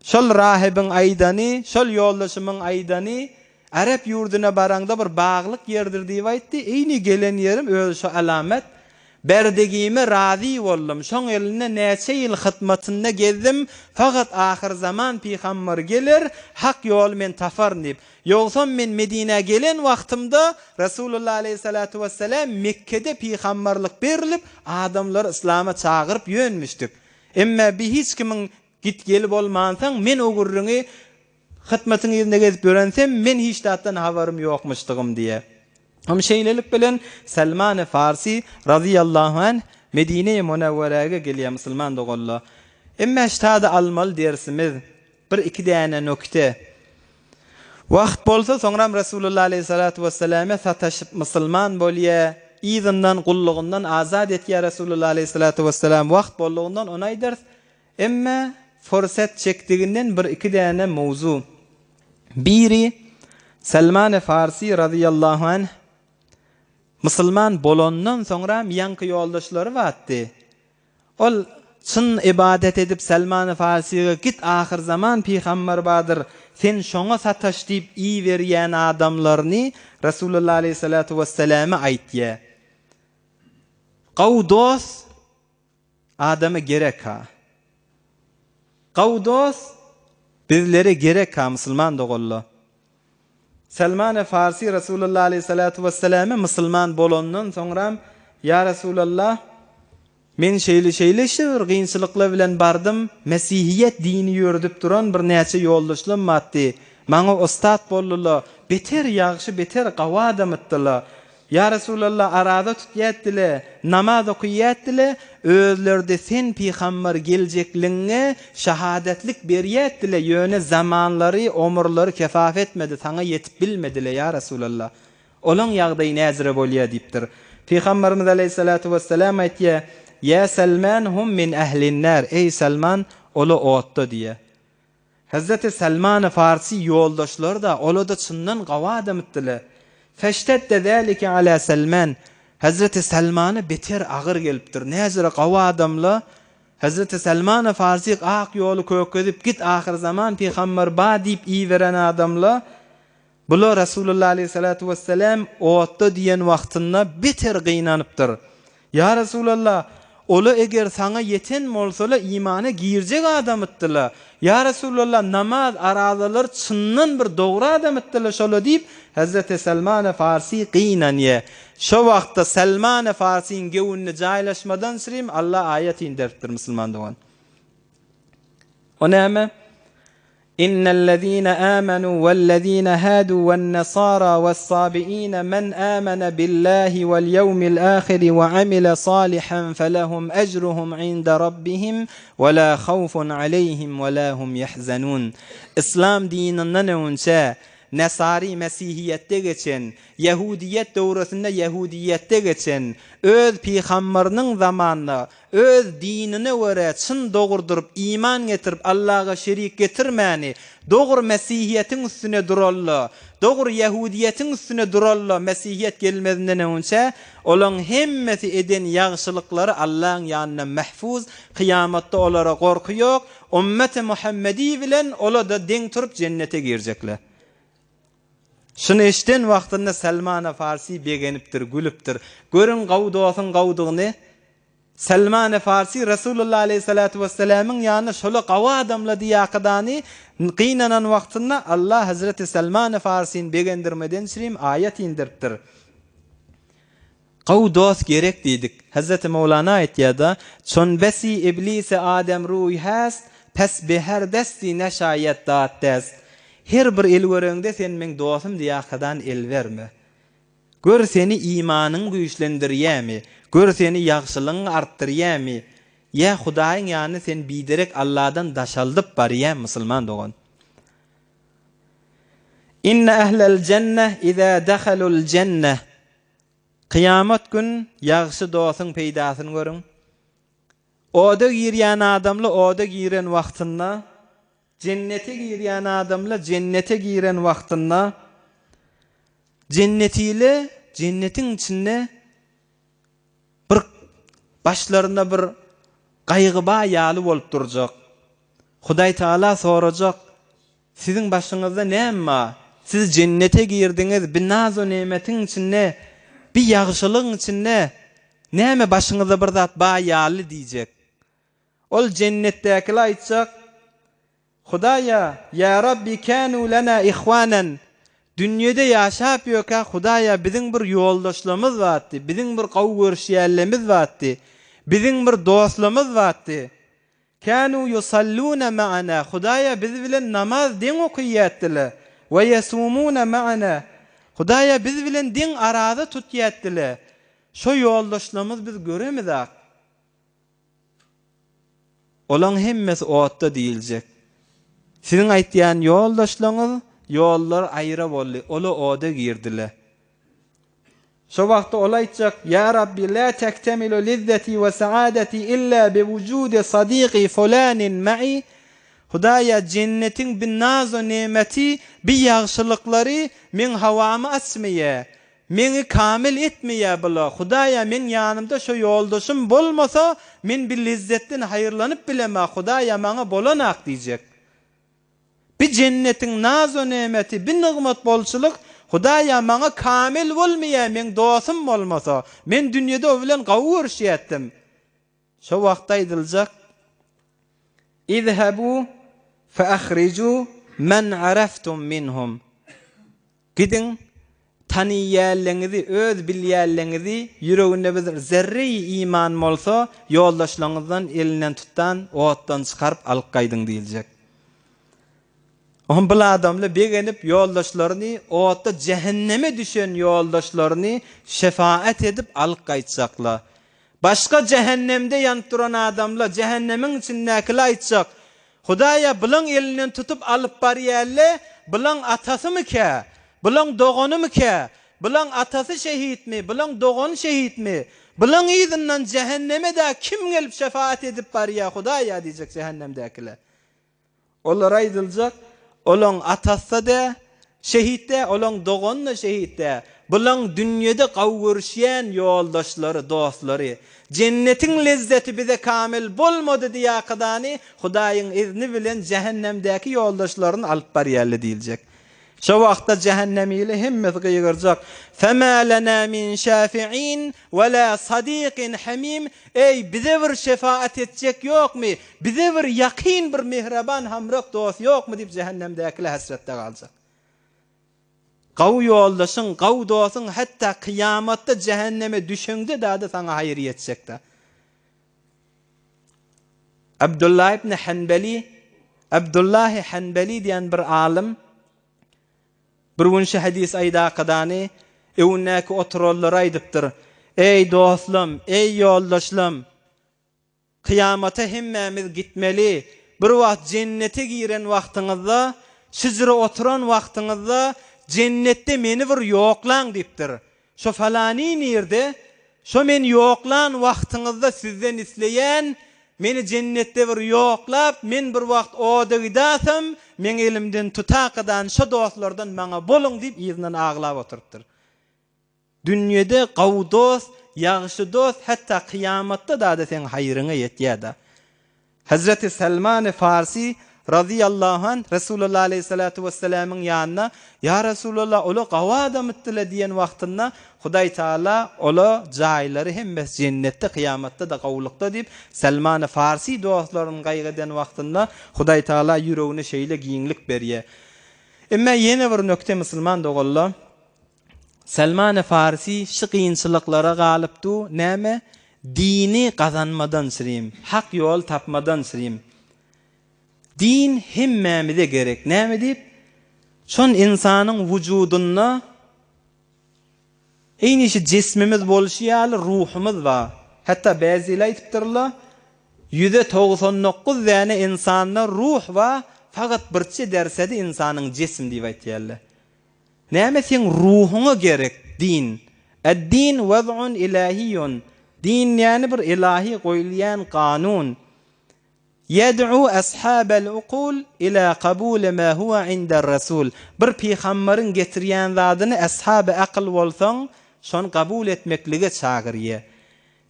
Şol rahybyň aýdany, şol ýoldaşymyň aýdany, Arap ýurduna baraňda bir baglyk ýerdir diýip aýtdy, eýni gelen ýerim özi şo alamat, Berdegime razy boldum, şoň elinde näçe ýyl hytmatynda gezdim, fakat ahyrzaman pygamber geler, hak ýoly men taparyn diýip. Ýogsam men Medinä gelen wagtymda Resulullah aleýhissalatu wessalam Mekgede pygamberlik berlip, adamlary yslama çagyryp ýönmüşdik. Emme bi hiç kimiň git-geli bolmansoň, men o gürrüňi Hytmatyň yzynda gezip ýörensem, men hiç zatdan habarym ýokmuşdygym diýýär. Hem şeýlelik bilen Salmany Farsi razyýallahu anh Medine-i Munawweräge gelýär musulman doganlar. Emme ştada almaly dersimiz bir iki däne nokte. Wagt bolsa soňram Resulullah aleýhissalatu wesselame sataşyp musulman bolýar, yzyndan gullugyndan azat etýär Resulullah aleýhissalatu wesselam wagt boldugyndan ony aýdarys. Emme fursat çekdiginden bir iki däne mowzu. Biri, Salmany Farsi razyýallahu anh musulman bolandan soňram ýaňky ýoldaşlary batdy. Ol çyn ybadat edip Salmany Farsiga git ahyrzaman pygamber bardyr, sen şoňa sataş diýip iberýän adamlaryny Resulullah aleýhissalatu wesselame aýtýar. Gowy dost Adama gerek-ha. Gawy dost bizlere gerek-ha musulman doganlar. Salmany Farsi Resulullah aleýhissalatu wesselame musulman bolandan soňram. Ýa Resulallah, men şeýle-şeýle işte bir kynçylyklar bilen bardym, mesihiýet dini ýöredip duran birnäçe ýoldaşlam batdy, maňa ussat boldular, beter ýagşy, beter gawy adam etdiler. Ýa Resulallah, araza tutýatdile, namaz okyýatdile, özleride sen pygambar geljekligiňe şahadatlik berýätdile, ýöne zamanlary, omurlary kefaf etmedi, saňa ýetip bilmedile, ýa Resulallah. Olaň ýagdaýy näzire bolýa diýipdir. Pygamberimiz aleýhissalatu wessalam aýtýa, Ýa Salman hum min ehlinnär, eý Salman, ola otda diýýä. Hezreti Salmany Farsy ýoldaşlary-da, ola-da çyndan gawy adam itdiler. Feştedde zälike alä Salman, Hezreti Salmana beter agyr gelipdir. Näzire gawy adamla, Hezreti Salmany Farsy ak ýoly kökezip, git ahyrzaman pygamber ba diýip iberen adamla, Bular Resulullah aleýhissalatu wessalam otda diýen wagtynda beter gynanypdyr. Ýa Resulallah, ola eger saňa ýeten bolsala imana girjek adamytdyla. Ýa Resulallah, namaz, arazalar çyndan bir dogry adamytdyla şola diýip, Hezreti Salmany Farsy gynanýa. Şo wagtda Salmany Farsyň göwnüni jaýlaşmadan srym Allah aýat inderipdir musulman dogan. O näme? Innellezine amenu wellezine hadu wennesara wessabiine men amene billahi vel yevmil ahiri ve amile salihan felehum ecruhum inde rabbihim ve la havfun aleyhim ve la hum yahzenun. Yslam dininden öňünçä Nesary Mesihiýetde geçen, Ýehudiýet döwresinde Ýehudiýetde geçen, öz pygambarynyň zamanynda Öz dinine görä çyn dogurdyryp iman getirip Allaga şerik getirmäni, dogry mesihiýetiň üstüne duralla, dogry ýehudiýetiň üstüne duralla mesihiýet gelmezinden öňünçä olaň hemmesi eden ýagşylyklary Allaň ýanynda mehfuz, kyýamatda olara gorky ýok, ummeti Muhammedi bilen olada deň turup jennete girjekler. Şuny eşiden wagtynda Salmana Farsy begenipdir, gülüpdir. Görüň gawy dosuň gawudygyny. Salmany Farsy Resulullah aleýhissalatu wessalamyň ýanyna şola gawy adamla diýakydany gynanan wagtynda Allah Hezreti Salmany Farsyny begendirmeden çürim aýat indiripdir. Gawy dost gerek diýdik. Hezreti Mowlana aýtýada, Çon besi iblise adem ruý häst, pes be her desti neşaýet dat dest. Her bir el göreňde sen meň dosum diýakadan el berme. Gör seni imanyň güýçlendirýämi, gör seni ýagşylygyň artdyrýamy, ýa Hudaýyň ýanyna sen biderek Alladan daşaldyp barýamy musulman dogan. Inne ehlel jenne iza dehalul jenne Kyýamat gün ýagşy dosuň peýdasyny görüň. Oda girýän adamly oda giren wagtynda Jennete girýän adamla jennete giren wagtynda jennetile jennetiň içinde bir başlarynda bir gaýgy ba ýaly bolup durjak. Hudaý Taala sorajak, Siziň başyňyzda näme bar? Siz jennete girdiňiz, bi nazu-nemetiň içinde, bi ýagşylygyň içinde näme başyňyzda bir zat ba ýaly diýjek. Ol jennetdäkile aýtjak, Hudaýa, ýa Rabbi kanu lana ihwanan, dünýede ýaşap ýökä Hudaýa biziň bir ýoldaşlarymyz bardy, biziň bir gowy görüşýänlerimiz bardy, biziň bir dostlarymyz bardy. Kanu yusalluna ma'ana, Hudaýa biz bilen namaz deň okyýatdylar, we ýesumuna ma'ana, Hudaýa biz bilen deň araza tutýatdylar, şo ýoldaşlarymyz biz göremizak. Olaň hemmesi otda diýiljek. Siziň aýtýan ýoldaşlaňyz ýollary aýra boldy, ola oda girdile. Şo wagtda ol aýtjak, Ýa Rabbi, la tektemilu lizzeti we saadeti illa bi wujudi sadiqi fulanin ma'i, Hudaýa, jennetiň bi nazu-nemeti, bi ýagşylyklary meň hawamy açmaýa. Meňi kamil etmeýä bula, Hudaýa meň ýanymda şo ýoldaşym bolmasa, men bi lezzetden haýyrlanyp bilema, Hudaýa maňa bolanak diýjek. Bi jennetiň nazo-nemeti, bi nygmat bolçulyk, Hudaýa maňa kamil bolmaýa meň dosum bolmasa, men dünýede o bilen gawy görüşýätdim. Şo wagtda aýdyljak, Izhebu fe ahriju men araftum minhum. Gidiň, Tanyýälleňizi, öz bilýälleňizi, ýüreginde bir zerre-i iman bolsa, ýoldaşlaňyzdan elinden tutdan, otdan çykaryp alyp gaýdyň diýiljek. Oňa bil adamly begenip ýoldaşlaryny, otda jähenneme düşen ýoldaşlaryny şefaat edip alyp gaýtjakla. Başga jähennemde ýanyp duran adamla, jähennemiň içindäkile aýtjak, Hudaýa bulaň elinden tutup alyp barýalle, bulaň atasymy-kä? Bulaň doganymy-kä? Bulaň atasy şehitmi? Bulaň dogany şehitmi? Bulaň yzyndan jähenneme-dä kim gelip şefaat edip barýa, Hudaýa diýjek jähennemdäkile. Olara aýdyljak, Olaň atasy-da dä, şehit dä, olaň dogany-da şehit dä. Bulaň dünýede gawy görüşýän ýoldaşlary, dostlary. Jennetiň lezzeti bize kamil bolmady diýakydany Hudaýyň izni bilen jähennemdäki ýoldaşlaryny alyp barýarly diýiljek. Şo wagtda jähennemili hemmesi gygyrjak, Femâ lenâ min şâfi'in ve lâ sadîkin hamîm, Eý, bize bir şefaat etjek ýokmy? Bize bir ýakyn bir mähriban hamrak dost ýokmy? diýip jähennemdäkiler hesretde galjak. Gawy ýoldaşyň, gawy dostuň hatda kyýamatda jähenneme düşeňde dada saňa haýyr ýetjekda. Abdullah ibn Hanbali, Abdullahi Hanbali diýen bir alym bir gün şu hadys aýdakadany öňündäki oturanlara aýdypdyr, Eý dostlam, eý ýoldaşlam! Kyýamata hemmämiz gitmeli. Bir wagt jennete giren wagtyňyzda, şyjra oturan wagtyňyzda jennetde meni bir ýoklaň diýipdir. Şo falany nirde? Şo meni ýoklan wagtyňyzda sizden isleýän, meni jennetde bir ýoklap, men bir wagt oda gidasam, meň elimden tutakadan şo dostlardan maňa boluň diýip yzyndan aglap oturypdyr. Dünýede gowy dost, ýagşy dost hatda kyýamatda dada seň haýryňa ýetýäda. Hezreti Selmany Farsi razyýallahu anh Resulullah aleýhissalatu wessalamyň ýanyna, Ýa Resulallah ola gowy adamytdyla diýen wagtynda Hudaý Taala ola jaýlary hemmesi jennetde kyýamatda-da gowulykda diýip Selmany Farsi dostlaryny gaýgy eden wagtynda Hudaý Taala ýüregine şeýle giňlik berýä. Emme ýene bir nökte musulman doganlar Salmany Farisi şu kynçylyklara galyp du, näme? Dini gazanmadan çyrim, hak ýol tapmadan çyrim. Din hemmämize gerek. Näme diýip? Şon ynsanyň wujudynda eýni şu jismimiz bolşy ýaly ruhumyz bar. Hatda bäzileri aýdypdyrlar, ýüze 99 däne ynsanda ruh bar, fakat birçe dersedi ynsanyň jism diýip aýtýarlar. Näme seň ruhuňa gerek din? Ed-din wez'un ilahiýun, Din ýäni bir ilahi goýulýan kanun. Ýed'u ashabel ukul ila kabuli ma huwa indar rasul, Bir pygambaryň getirýän zadyny ashaby akyl bolsaň, şony kabul etmeklige çagyrýa.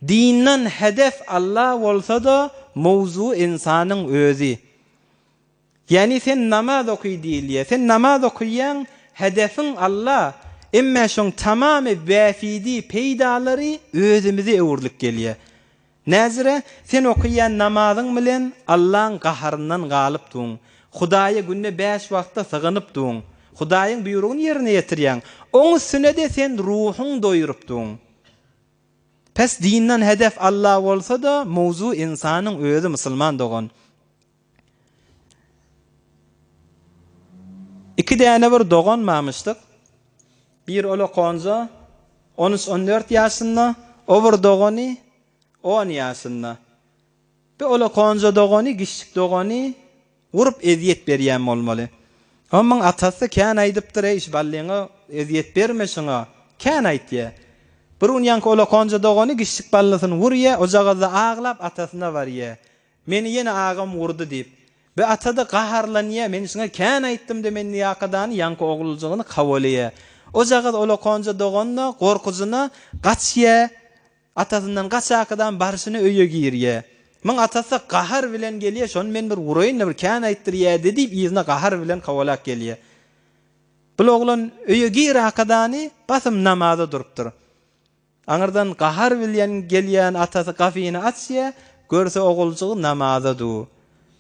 Dinden hedef Allah bolsa-da, mowzugy ynsanyň özi. Ýagny sen namaz oky diýilýär. Sen namaz okyýaň, hedefiň Alla, emme şoň tamamy bäfidi, peýdalary özümize öwrülip gelýär. Näzire, sen okyýan namazyň bilen Allaň gaharyndan galyp duň. Hudaýa günde bäş wagtda sygynyp duň. Hudaýyň buýrugyny ýerine ýetirýäň. Oň üstüne-de sen ruhuň doýuryp duň. Pes dinden hedef Alla bolsa-da, mowzu ynsanyň özi musulman dogan. Iki däne bir dogan barmyşdyk. Bir ola konja, on üç, on dört ýaşynda, o bir dogany on ýaşynda. Bir ola konja dogany, kiçjik dogany urup ezýet berýän bolmaly. Onuň atasy kän aýdypdyr, eý, şu ballyňa ezýet berme şuňa. Kän aýtýar. Bir gün ýaňky ola konja dogany kiçjik ballysyny urýar, ojagazda aglap atasyna barýar. Meni ýene agam urdy diýip. Bi ata-da gaharlanýa, men şuňa kän aýtdym-da men ýakadany ýaňky oguljygyny kawalaýa. Ojagaz olakonja doganda gorkujyna gaçýa, atasyndan gaçakadam barşyna öýe girýä. Muň atasy gahar bilen gelýä, şony men bir uraýyn-da bir kän aýtdyrýa-da diýip yzyna gahar bilen kawalap gelýä. Bul oglan öýe girakadany basym namaza durupdyr. Aňyrdan gahar bilen gelýän atasy gapyny açýa, görse oguljygy namaza dur.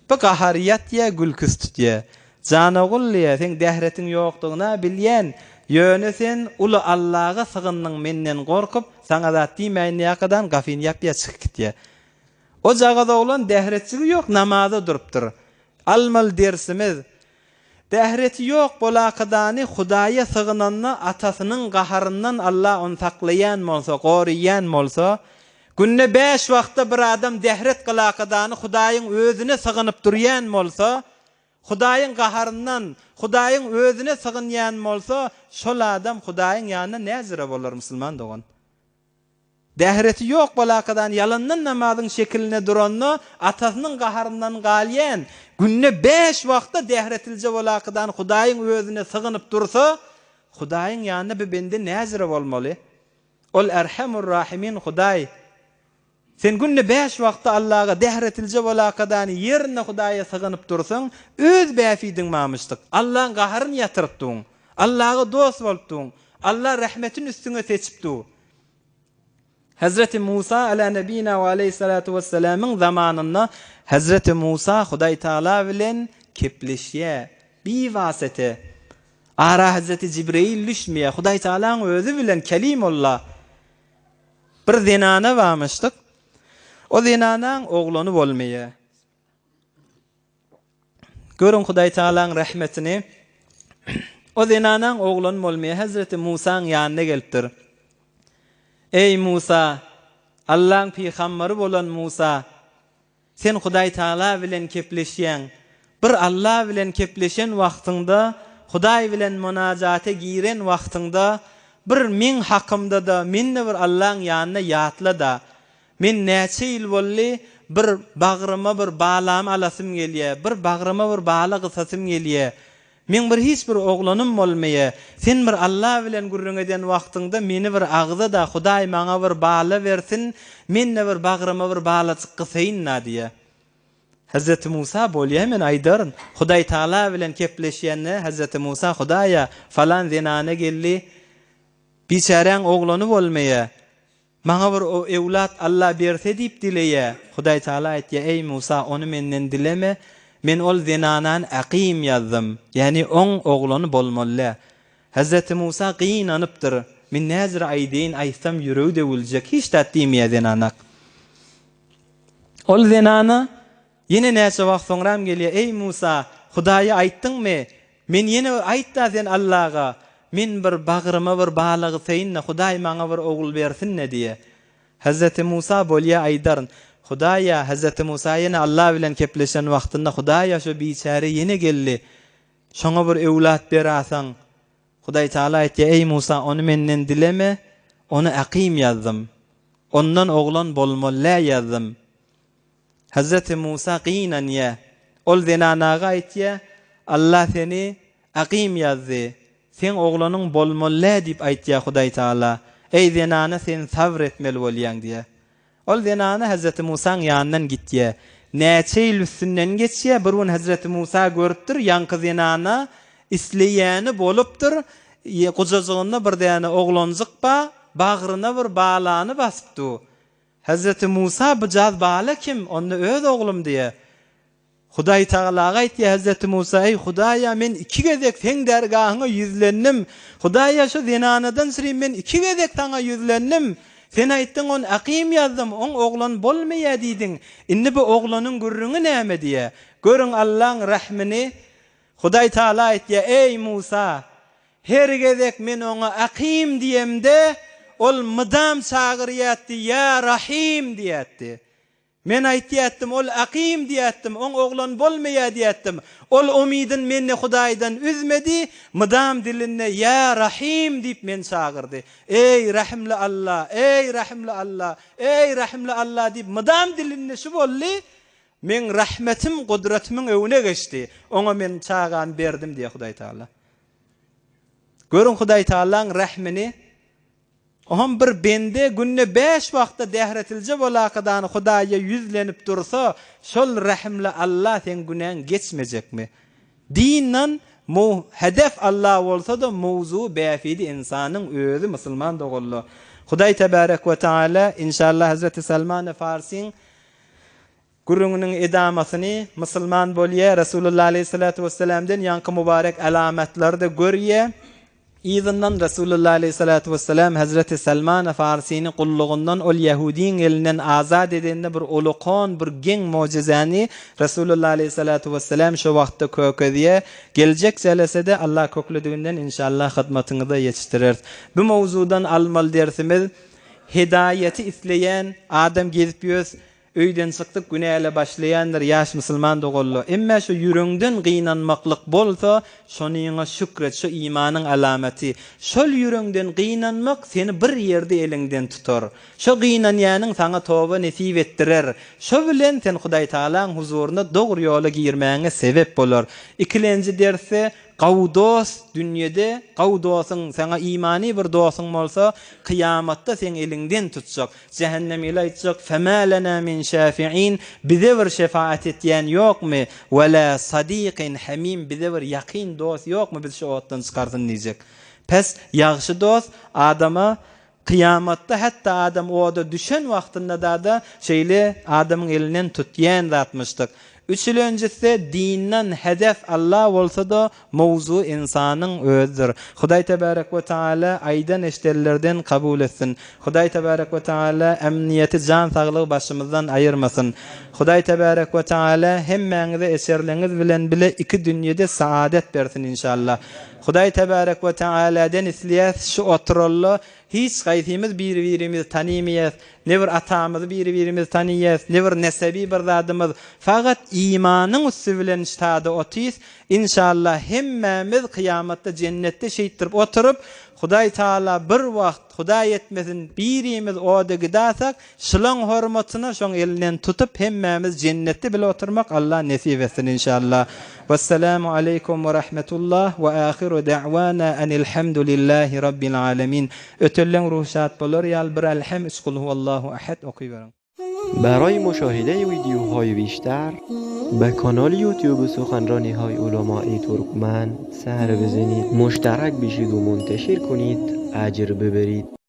Bu gahary ýatýa, gülküsi tutýa. Jan ogul diýýär, seň dähretiň ýokdugyna bilýän, ýöne sen uly Allaga sygyndyň menden gorkup, saňa zat diýmäýin diýýärkadan gafyny ýapýar çykyp gitýär. O jagaz oglan dähretjigi ýok namaza durupdyr. Almaly dersimiz, Dähreti ýok bolakadany Hudaýa sygynanda atasynyň gaharyndan Alla ony saklaýan bolsa, goraýan bolsa, günde bäş wagtda bir adam dähret kylakadany Hudaýyň özüne sygynyp durýan bolsa, Hudaýyň gaharyndan, Hudaýyň özüne sygynýan bolsa, şol adam Hudaýyň ýanynda näzire bolar musulman dogan. Dähreti ýok balakadan ýalandan namazyň şekiline duranda atasynyň gaharyndan galýan, günde bäş wagtda dähretilje bolakadan Hudaýyň özüne sygynyp dursa, Hudaýyň ýanynda bu bende näzire bolmaly. Ol Erhemur-Rahimin Hudaý. Sen günde bäş wagtda Allaga dähretilje bolakadany ýerinde Hudaýa sygynyp dursaň, öz bäfidiň mamyşdyk. Allaň gaharyny ýatyryp duň. Allaga dost bolup duň. Alla rehmetini üstüňe seçip du. Hezreti Musa ala nebina we aleýhissalatu wessalamyň zamanynda Hezreti Musa Hudaý Taala bilen kepleşýär. Biwasete. Ara Hezreti Jibreýil düşmeýär. Hudaý Taalaň özi bilen Kelimulla. Bir zenana barmyşdyk. O zenanaň oglany bolmaýar. Görüň Hudaý Tagalaň rehmetini. O zenanaň oglany bolmaýar. Hezreti Musaň ýanyna gelipdir. Eý Musa, Allaň pygambary bolan Musa, Sen Hudaý Tagala bilen kepleşýäň. Bir Alla bilen kepleşen wagtyňda, Hudaý bilen munajata giren wagtyňda, bir meň hakymda-da, meni-de bir Allaň ýanynda ýatla-da. Men näçe ýyl boldy, bir bagryma bir balamy alasym gelýä, bir bagryma bir bala gysasym gelýä. Meň bir hiç bir oglanym bolmaýa. Sen bir Alla bilen gürrüň eden wagtyňda meni bir agza-da, Hudaý maňa bir bala bersin, men-de bir bagryma bir balajyk gysaýyn-da diýýä. Hezreti Musa, Bolýa, men aýdaryn. Hudaý Tagala bilen kepleşýände Hezreti Musa Hudaýa, Falan zenana geldi, biçäräň oglany bolmaýa. Maňa bir öwlat Alla berse diýip dileýä. Hudaý Tagala aýtýa, Eý, Musa, ony menden dileme, Men ol zenanany akym ýazdym, ýagny oň oglany bolmaly dä. Hezreti Musa gynanypdyr, Men näzir aýdaýyn, aýtsam ýüregi döwüljek, hiç zat diýmeýä zenanak. Ol zenana ýene näçe wagt soňram gelýär, Eý, Musa, Hudaýa aýtdyňmy? Men ýene bir aýt-da sen Allaga, men bir bagryma bir bala gysaýyn-da, Hudaý maňa bir ogul bersin-de diýýär. Hezreti Musa, Bolýa, aýdaryn. Hudaýa, Hezreti Musa ýene Alla bilen kepleşen wagtynda, Hudaýa, şo biçäre ýene geldi. Şoňa bir öwlat berasaň. Hudaý Tagala aýtýar, Eý, Musa, ony menden dileme, ony akym ýazdym. Ondan oglan bolmaly ýazdym. Hezreti Musa gynanýar. Ol zenanaga aýtýar, Alla seni akym ýazdy. Seň oglanyň bolmaly diýip aýtýar Hudaý Tagala. Eý, zenana, sen sabr etmeli bolýaň diýýär. Ol zenana Hezreti Musaň ýanyndan gitýär. Näçe ýyl üstünden geçýär, bir gün Hezreti Musa görüpdir, ýaňky zenana isleýäni bolupdyr, gujajygynda bir däne oglanjyk bar, bagryna bir balany basyp dur. Hezreti Musa bu jaz bala kim, onda öz oglum diýýär. Hudaý Tagalaga aýtýar Hezreti Musa, Eý, Hudaýa, men iki gezek Seň dergahyňa ýüzlendim. Hudaýa, şu zenanadan çyry men iki gezek Saňa ýüzlendim. Sen aýtdyň, ony akym ýazdym, oň oglan bolmaýar diýdiň. Indi bu oglanyň gürrüňi näme diýýär. Görüň Allaň rahmyny. Hudaý Tagala aýtýar, Eý, Musa! Her gezek men oňa akym diýemde, ol mydam çagyrýardy, Ýa Rahym diýýärdi. Men aýtýatdym, ol akym diýýätdim, oň oglan bolmaýa diýýätdim. Ol umydyn meni Hudaýdan üzmedi, mydam dilinde Ýa Rahym diýip meni çagyrdy. Eý, Rahymly Alla, eý, Rahymly Alla, eý, Rahymly Alla diýip mydam dilinde şu boldy, Meň rahmetim gudratymyň öňüne geçdi, oňa men çagany berdim diýýär Hudaý Tagala. Görüň Hudaý Tagalaň rahmyny. Oňam bir bende günde bäş wagtda dähretilje bolakadany Hudaýa ýüzlenip dursa, şol rähimli Alla seň günäň geçmejekmi? Dindan mow hedef Alla bolsa-da mowzugy bäfidi ynsanyň özi musulman doganlar. Hudaý tebärek we taala inşallah Hezreti Salmany Farsyň. Gürrüňiniň edamasyny musulman bolýar, Resulullah aleýhissalatu wessalamdan ýaňky mübarek alamatlary-da görýär. Yzyndan Resulullah aleýhissalatu wessalam hezreti Salmana Farsyny gullugyndan ol ýehudyň elinden azat edende bir ulukan bir geň möjizäni Resulullah aleýhissalatu wessalam şo wagtda kökezýär. Geljek jelesede Allah köklediginden inşallah hyzmatyňyza ýetişdireris. Bu mowzudan almaly dersimiz Hidaýaty isleýän adam gezip ýös Öýden çykdyk günäle başlaýandyr ýaş musulman doganlar. Emmä şo ýüreňden gynanmaklyk bolsa şonyňa şükret şo imanyň alamaty. Şol ýüreňden gynanmak seni bir ýerde eliňden tutar. Şo gynanýanyň saňa toba nesip etdirer. Şo bilen sen Hudaýtagalaň huzuryna dogry ýola girmäňe sebep bolar. Ikilenji dersde Gawy dost dünýede gawy dosuň saňa imany bir dosuň bolsa kyýamatda seň eliňden tutjak jähennemili aýtjak fema lena min şafiin bize bir şefaat etýän ýokmy we la sadikin hamim bize bir ýakyn dost ýokmy bizi şu otdan çykarsyn diýjek pes ýagşy dost adama Kyýamatda hatda adam oda düşen wagtyndada şeýle adamyň elinden tutýan zatmyşdyk. Üçülenjisi dinden hedef Alla bolsada mowzu ynsanyň özüdir. Hudaý tebarek we taala aýdan eşdenlerden kabul etsin. Hudaý tebarek we taala emniýeti jan saglygy başymyzdan aýyrmasyn. Hudaý tebarek we taala hemmäňize eserleňiz bilen bile iki dünýede saadet bersin inşallah. Hudaý tebarek we tealaden isleýäs şu oturalla hiç gaýsymyz biri-birimizi tanymaýas, ne bir atamyzy biri-birimiz tanyýas, ne bir nesebi bir zadymyz, fakat imanyň üsti bilen ştada otys, inşallah hemmämiz kyýamatda jennetde şeýtdirip oturyp, Hudaý taala bir wagt Hudaý etmesin birimiz oda gidasak, Şylaň hormatyna şoň elinden tutup hemmämiz jennetde bile oturmak Allah nesip etsin inşallah. Wessalamu aleýkum we rahmetullah we ahiru da'wana enilhamdulillahi rabbil alemin. Ötelleň ruhy şat bolar ýaly bir Elhem üç Kulhuwallahu ahad okyberiň.
برای مشاهده ویدیوهای بیشتر به کانال یوتیوب سخنرانی های علمای ترکمن سر بزنید مشترک بشید و منتشر کنید اجر ببرید.